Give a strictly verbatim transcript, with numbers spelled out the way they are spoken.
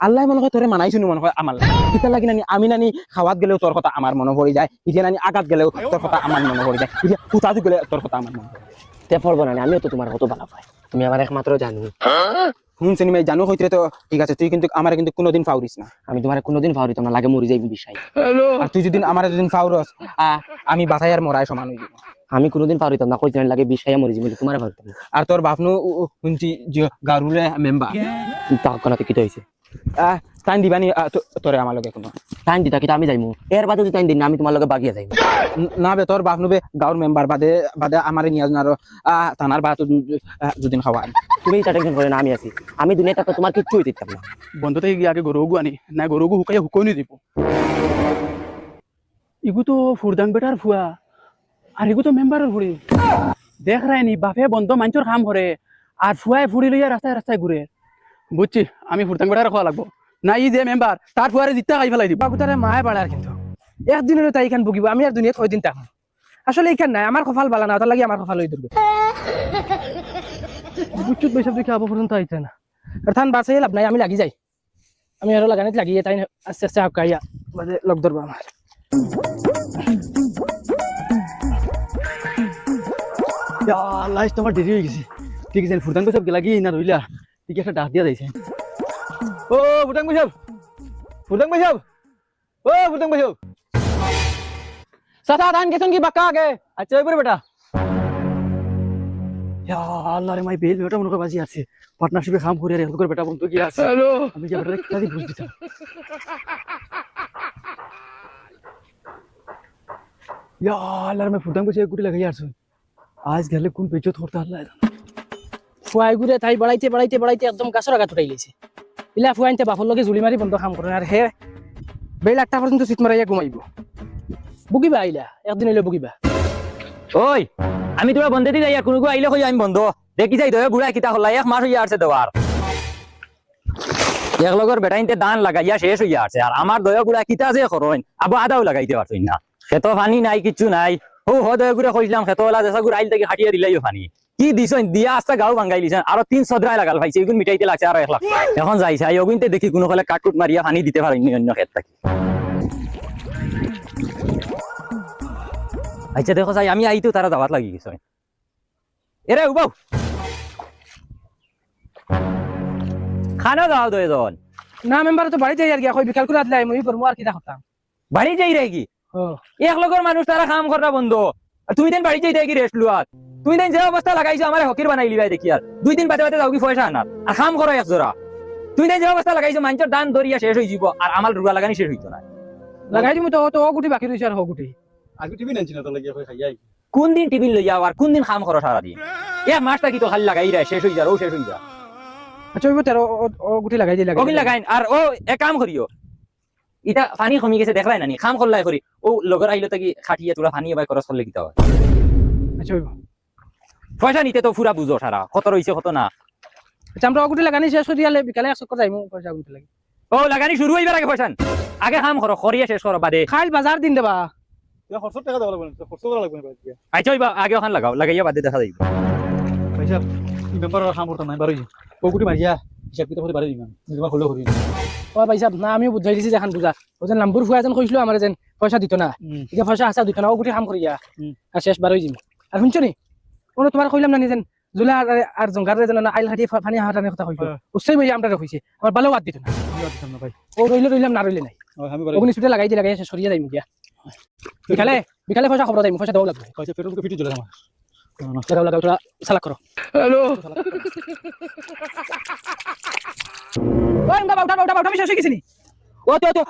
আল্লায় মনে কয় তোরে মানাইছইন মনে কয় আমার লাগি। ইতার লাগি নানি আমি নানি খাওয়াত গেলেও তোর কথা আমার মনো পড়ি যায়, ইটা নানি আগাত গেলেও তোর কথা আমার মনো পড়ি যায়, ইটা কুতাত গেলেও তোর কথা আমার মনো পড়ি যায়। তে পড়বো না নি, আমিও তো তুমার কত ভালা পাই, তুমি আমার একমাত্র জানু। হুনছনি মাই, জানু কইতরে তো ঠিক আছে, তুই কিন্তু আমারে কিন্তু কুনুদিন ফাউরিস না। আমি তুমারে কুনুদিন ফাউরিতাম না, লাগে মরি যাইমু বিষ খাইয়া। আর তুই যুদি আমারে যুদি ফাউরস, আ, আমি বাঁচাই আর মরায় সমান অইযিবো। আমি কুনুদিন ফাউরিতাম না, কইছি না লাগে বিষ খাইয়া মরি যাইমু, তুমারে ফাউরিতাম না। আর তোর বাফনু উ, উ, হুনছি যে গাউর মেম্বার। তা কোনাতে কিতা অইছে? আ, তাইন দিবা নি, আ, তো-, তোরে আমার লগে কুনু। তাইন দিতা কিতা আমি যাইমু? এর বাদে যুদি তাইন দিন না, আমি তুমার লগে বাগিয়া যাইমু। ন-, না বে, তোর বাফনু বে গাউর মেম্বার বাদে, বাদে আমারে নিয়া যান আরো, আ, থানার বাহাত, আ, দুদিন খাওয়া। তুমি ইতা tension করিও না, আমি আছি। আমি দুনিয়াত থাকতে তুমার কিচ্ছু অইতে দিতাম না। বন্দো থাকি গিয়া আগে গরুগু আনি, না গরুগু হুকাইয়া হুকইনি দিবো। ইগু তো ফুরদাং বেটার ফুয়া, আর ইগু তো মেম্বারর ফুড়ি। দেখরায়নি, বাফে বন্দো মাইনষর কাম করে, আর ফুয়ায় ফুড়ি লইয়া রাস্তায় রাস্তায় ঘুরে। বুঝছি, আমি ফুরদাং বেটারে কওয়া লাগবো। না, ই যে মেম্বার, তার ফুয়ারে জিত্তা খাই ফালাই দিবো। বাবু, তারে মায় বাড়ার কিন্তু। একদিন অইলে তাই ইখান ভুগিবো, আমি আর দুনিয়াত কয়দিন থাকমু? আসলে ইখান নায়, আমার কপাল বালা না, অতার লাগি আমার কপাল অই দুর্গ। বুঝছত ভাইসাব, দেখি আবো পর্যন্ত আইতে না। আর থান বাসে লাভ নাই, আমি লাগি যাই। আমি আরো লাগানিত লাগিয়া তাইন আস্তে আস্তে হাঁকাইয়া বাদে লগ ধরবো আমার। ইয়া আল্লাহ, আইজ তো আমার দেরি অই গেছে। ঠিক আছে, ফুরদাং ভাইসাব গেলা কি না রইলা? ঠিক একটা ডাক দিয়া যাইছে। ও ফুরদাং ভাইসাব, ফুরদাং ভাইসাব, ও ফুরদাং ভাইসাব। চাচা, তাইন গেছইন কি বাক্কা আগে? আচ্ছা, ওই বেটা। ইয়া আল্লাহ রে, মাই বেল বেটা মনে কয় বাজি আছে। পার্টনারশিপে কাম করি আর এক লোকের বেটা বন্ধু গিয়া আছে। হ্যালো। আমি গিয়া বেটারে কিতা দি বুঝ দিতাম। ইয়া আল্লাহ রে, মাই ফুরদাং ভাইসাব এক গুটি লাগাই আসছে। আইজ গেলে কুন বেইজ্জত করতা আল্লায় জানে। ফুয়াইগুরে তাই বাড়াইতে, বাড়াইতে, বাড়াইতে একদম গাছর আগাত উঠাই লাইছে। ইলা ফুয়াইন্তে বাফর লগে জুড়ি মারি বন্দো কাম করইন, আর হে বেইল আটটা পর্যন্ত চিত মারাইয়া ঘুমাইবো। ভুগিবা ইলা, একদিন অইলে ভুগিবা। ওই, আমি তুমরা বন্দেদি যাইয়ার, কুনুগু আইলে কইও আমি বন্দো। দেখি যাই দয় বুড়া কিতা করলা, এক মাস অইয়া আসছে দেওয়ার। এক লগর বেটাইন্তে ধান লাগাইয়া শেষ অইয়া আসছে, আর আমার দয় বুড়া কিতা যে করইন, আবো আদাও লাগাইতে পারছইন না। খেতো পানি নাই, কিচ্ছু নাই। হউ হ দয়গুরে কইছলাম, খেতো অলা যেসাগুর আইল থাকি কাটিয়া দিলাইও পানি। কি দিছইন, দিয়া আস্তা গাউ ভাঙ্গাইলিছইন, আরো তিন সদরায় লাগাল পাইছে, ইগুন মিটাইতে লাগছে আরো এক লাখ। এখন যাই চাই, অগুইন্তে দেখি কুনু কলে কাটকুট মারিয়া পানি দিতে পারইন নি অইন্য খেত থাকি। আইচ্ছা দেখো চাই, আমি আইতেউ তারা যাওয়াত লাগি গেছইন। এরে উবাও। খানো যাও দুইজন। না মেম্বার, তো বাড়িত যাইয়ার গিয়া, কই বিকাল করি আইলে আইমু, ই করমু আর কিতা করতাম। বাড়িত যাইরায়গি? ও। এক লগর মানুষ তারা কাম কররা বন্দো। আর তুমি তাইন বাড়িত যাইতায়গি rest লওয়াত। তুমি তাইন যে অবস্থা লাগাইছো আমারে ফকির বানাইলিবায় দেখিয়ার। দুই দিন বাদে বাদে যাওগি পয়সা আনাত। আর কাম করো এক জোড়া। তুমি তাইন যে অবস্থা লাগাইছো মাইনষর ধান ধরিয়া শেষ অইযিবো। আর আমার রুগা লাগানি শেষ অইতো নায়। লাগাই দিমু তো, তো অ গুটি বাকি রইছে আর হ গুটি। আগে টিফিন আনছি না, তো লাগিয়া কই খাইয়া আই। কুন দিন টিফিন লইয়া আও আর কুন দিন কাম করো সারাদিন? এক মাস থাকি তো খালি লাগাইরায়, শেষ অইযার, অউ শেষ অইযার। আইচ্ছা, অইবো তে, অ, অ, অ গুটি লাগাই দি, লাগাই অগুইন দি। লাগাইন, আর অউ এক কাম করিও, ইতা পানি কমি গেছে দেখরায় না নি, কাম করলায় করি, অউ লগর আইলো থাকি কাটিয়া থুড়া পানি এবায় খরচ করলে কিতা অয়? আইচ্ছা, অইবো। পয়সা নিতে তো পুরা বুঝো সারা, কত রইছে কত না। আইচ্ছা, আমরা অ গুটি লাগানি শেষ করি আইলে বিকালে এক চক্কর যাইমু, পয়সা অ গুটি লাগি। অউ লাগানি শুরু অইবার আগে পয়সা নি। আগে কাম করো, করিয়া শেষ করো বাদে। কাইল বাজার দিন দেবা। ইয়া খরচর টেকা দেওয়া লাগবো না, খরচ করা লাগবো না বাড়িত গিয়া। আইচ্ছা, অইবো, আগে অখান লাগাও, লাগাইয়া বাদে দেখা যাইবো। ভাইসাব, ই মেম্বারর কাম করতাম নায়, বারই। অ গুটি মারিয়া হিসাব কিতাব করি বারই দিমু। নিজে করিও। ও ভাইসাব, না, আমিও বুঝাই দিছি যেখান বুঝা। অউ যেন লাম্বুর ফুয়া যেন কইছিল আমারে যেন পয়সা দিতো না। হুম। ইটা পয়সা হাছা দিতো না, অ গুটি কাম করিয়া। হুম। আর শেষ বারই দিমু। আর হুনছো নি? অনো তুমারে কইলাম না নি যেন জুলা আর, আর জঙ্গাররে যেন না আইল কাটিয়া ফা-, পানি হাটানির কথা কইছিল। হ্যাঁ। অউ সেম অইয়া আমরারে কইছে। আমার বালাউ বাদ দিতো না। আমি বাদ দিতাম না ভাই। অউ রইলে রইলাম, না রইলে নাই। অয়, আমি বারই। অগুনি ছুটে লাগাই দি, লাগাই শেষ করিয়া যাইমু গিয়া। বিকালে, বিকালে পয়সা খবর যাইমু, পয়সা দেওয়া লাগবো। পয়সা পেটর মুখে ফিটি জ্বলে আমার। না, না। লাগাও, লাগাও, থুড়া চালাক করো। হ্যালো। ওই, উঠা, উঠা, উঠা, উঠা, আমি শেষ অই গেছি নি। ও, তো, তো,